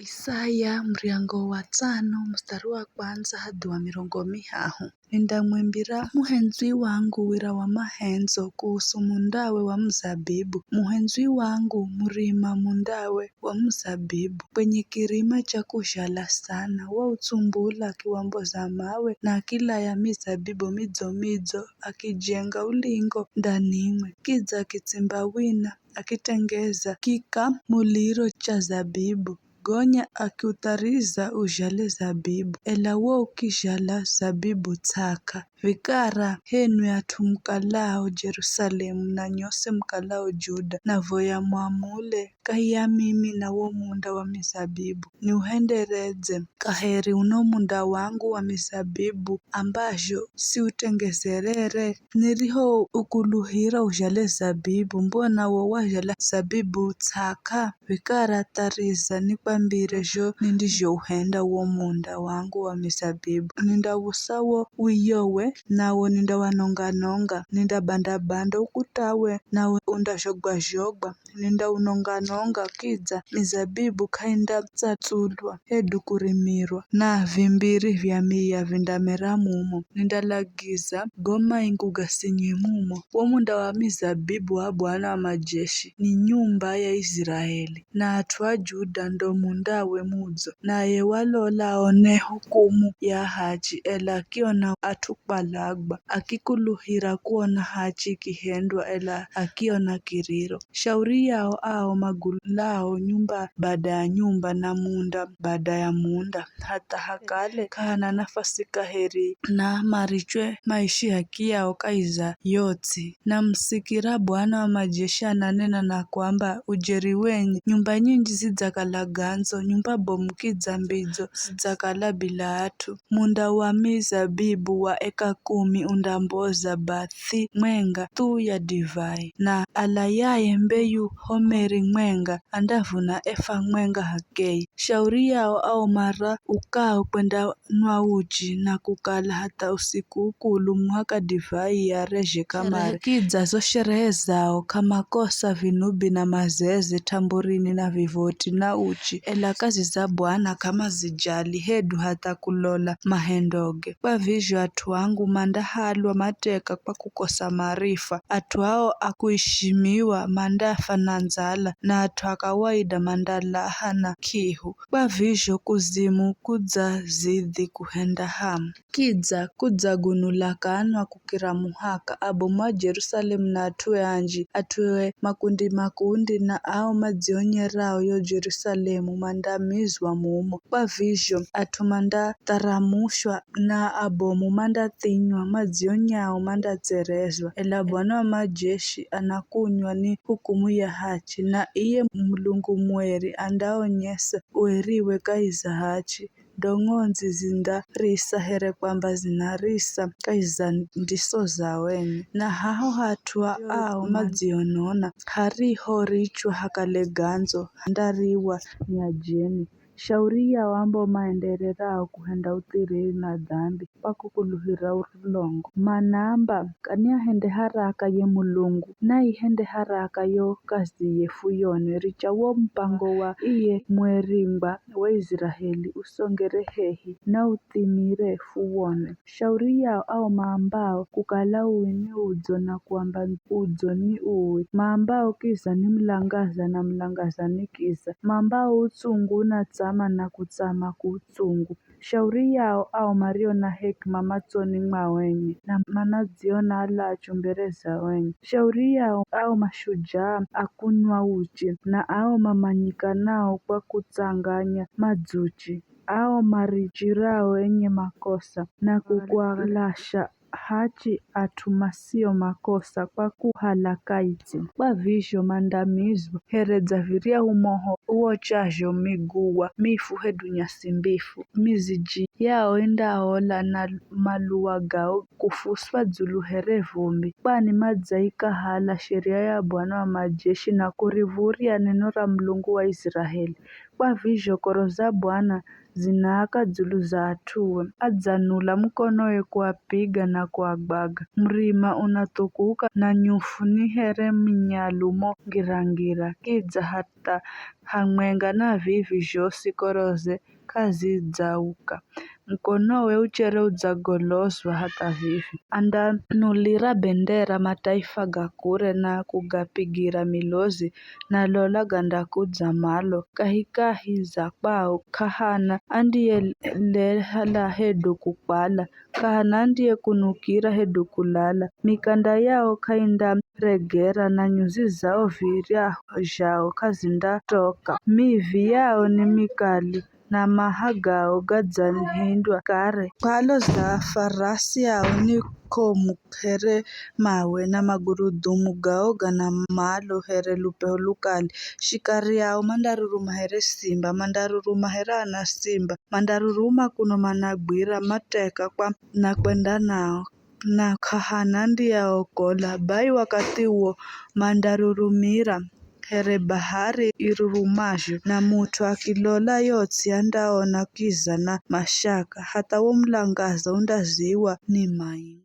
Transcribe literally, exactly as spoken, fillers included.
Isaya muryango wa tsano mustari wa kwanza hadi wa mirongo mihahu. Nindamwambira muhendzwi wangu wira wa mahendzo kuhusu mundawe wa muzabibu. Muhendzwi wangu murima mundawe wa muzabibu kwenye kirima cha kuzhala sana, wautsumbula kiwamboza mawe na akilaya mizabibu midzo-midzo, akijenga ulingo ndanimwe, kidza akitsimba wina, akitengeza kika muliro cha zabibu. Gonya akiuthariza uzhale zabibu, ela wo ukizhala zabibu ts'aka. Vikara, h'enwi at'u mukalao Jerusalemu na nyose mukalao Juda, navoya muamule kahi ya mimi na wo munda wa mizabibu, niuhenderedze kaheri uno munda wangu wa mizabibu, ambazho siutengezerere? Nirihoukuluhira uzhale zabibu, mbona wo wazhala zabibu ts'aka? Vikara thariza nikwambire zho nindizhouhenda wo munda wangu wa mizabibu. Nindawusa wo wiyowe, nawo nindawanonga-nonga, nindabanda-banda ukutawe, nawo undazhogwa-zhogwa. Nindaunonga-nonga, kidza mizabibu k'aindatsatsulwa hedu kurimirwa, na vimbiri vya miya vindamera mumo. Nindalagiza go maingu gasinye mumo. Wo munda wa mizabibu wa Bwana wa majeshi ni nyumba ya Iziraeli, na at'u a Juda ndo mundawe mudzo. Naye walola aone hukumu ya hachi, ela akiona at'u kwalagwa, akikuluhira kuona hachi ikihendwa, ela akiona kiriro. Shauri yao ao magulao nyumba bada ya nyumba na munda bada ya munda, hatha hakale k'ahana nafasi kaheri, na marichwe maishi haki yao kahi za yo ts'i. Namusikira Bwana wa majeshi ananena na kwamba, ujeri wenye, nyumba nyinji zidzakala gandzo, nyumba bomu kidza mbidzo zidzakala bila at'u. Munda wa mizabibu wa eka kumi undamboza bathi mwenga thu ya divai, na alayaye mbeyu homeri mwenga andavuna efa mwenga h'akeye. Shauri yao ao mara ukao kwendanwa uchi na kukala hatha usiku ukulu muhaka divai yarezhe kamare. Sherehe kidza zo sherehe zao k'amakosa vinubi na mazeze, tamburini na vivoti na uchi, ela kazi za Bwana k'amazijali hedu hatha kulola mahendoge. Kwa vizho at'u angu mandahalwa mateka kwa kukosa maarifa, at'u ao a kuishimiwa mandafa na ndzala, na at'u a kawaida mandalaha na k'ihu. Kwa vizho kuzimu kudzazidhi kuhenda hamu. Kidza kudzagunula kanwa kukira muhaka, abomu a Jerusalemu na at'ue anji, at'ue makundi-makundi, na ao madzionyerao yo Jerusalemu mandamizwa mumo. Kwa vizho at'u mandatharamushwa, na abomu mandathinywa, madzionyao mandatserezwa. Ela Bwana wa majeshi anakunywa ni hukumu ya hachi, na iye Mulungu mweri andaonyesa ueriwe kahi za hachi. Ndo ng'ondzi zindarisa here kwamba zinarisa kahi za ndiso zao enye. Na haho hat'u ao madzionona, hariho richwa hakale gandzo, handariwa ni ajeni. Shauri yao ambao maendererao kuhenda uthiriri na dhambi kwa kukuluhira ulongo. Manaamba, kaniahende haraka ye Mulungu, naihende haraka yo kaziye fuyone, richa wo mupango wa iye mweringwa wa Iziraeli usongere hehi, na uthimire fuwone. Shauri yao ao maambao kukala uwi ni udzo na kuamba udzo ni uwi, maambao kiza ni mulangaza na mulangaza ni kiza, maambao utsungu na tsama na kutsama ku utsungu. Shauri yao ao mario na hekima matsoni mwao enye, na manadziona alachu mbere zao enye. Shauri yao ao mashujaa a kunwa uchi, na ao mamanyikanao kwa kutsanganya madzuchi, ao marichirao enye makosa na kukwalasha hachi at'u masio makosa kwa kuhala kaitsi. Kwa vizho mandamizwa, here dza viryahu moho uochazho miguwa mifu hedu nyasi mbifu. Miziji yao indaola na maluwa gao kufuswa dzulu here vumbi, kwani madzaikahala sheria ya Bwana wa majeshi na kuriv̱urya neno ra Mulungu wa Iziraeli. Kwa vizho koro za Bwana zinaaka dzulu za at'ue. Adzanula mukonowe kuapiga na kuagwaga. Murima unathukuka na nyufu ni here minyalumo ngira-ngira, kidza hatha amwenga na vivi zhosi koroze k'azidzauka. Mukonowe uchere udzagolozwa hatha vivi. Andanulira bendera mataifa ga kure na kugapigira milozi, na lola gandakudza malo kahikahi za kwao, k'ahana andiyelala hedu kukwala, k'ahana andiyekunukira hedu kulala. Mikanda yao k'aindaregera, na nyuzi zao virya zhao k'azindatoka. Mivi yao ni mikali, na maha gao gadzahindwa kare. Kwalo za farasi ao ni komu here mawe, na magurudhumu gao gana malo here lupeho lukali. Shikari ao mandaruruma here simba, mandaruruma here ana simba, mandaruruma kuno managwira mateka kwa na kwenda nao, na k'ahana andiyeaokola. Bai wakathi uwo mandarurumira here bahari irurumazho, na mut'u akilola yo ts'i andaona kiza na mashaka, hatha wo mulangaza undaziwa ni mai.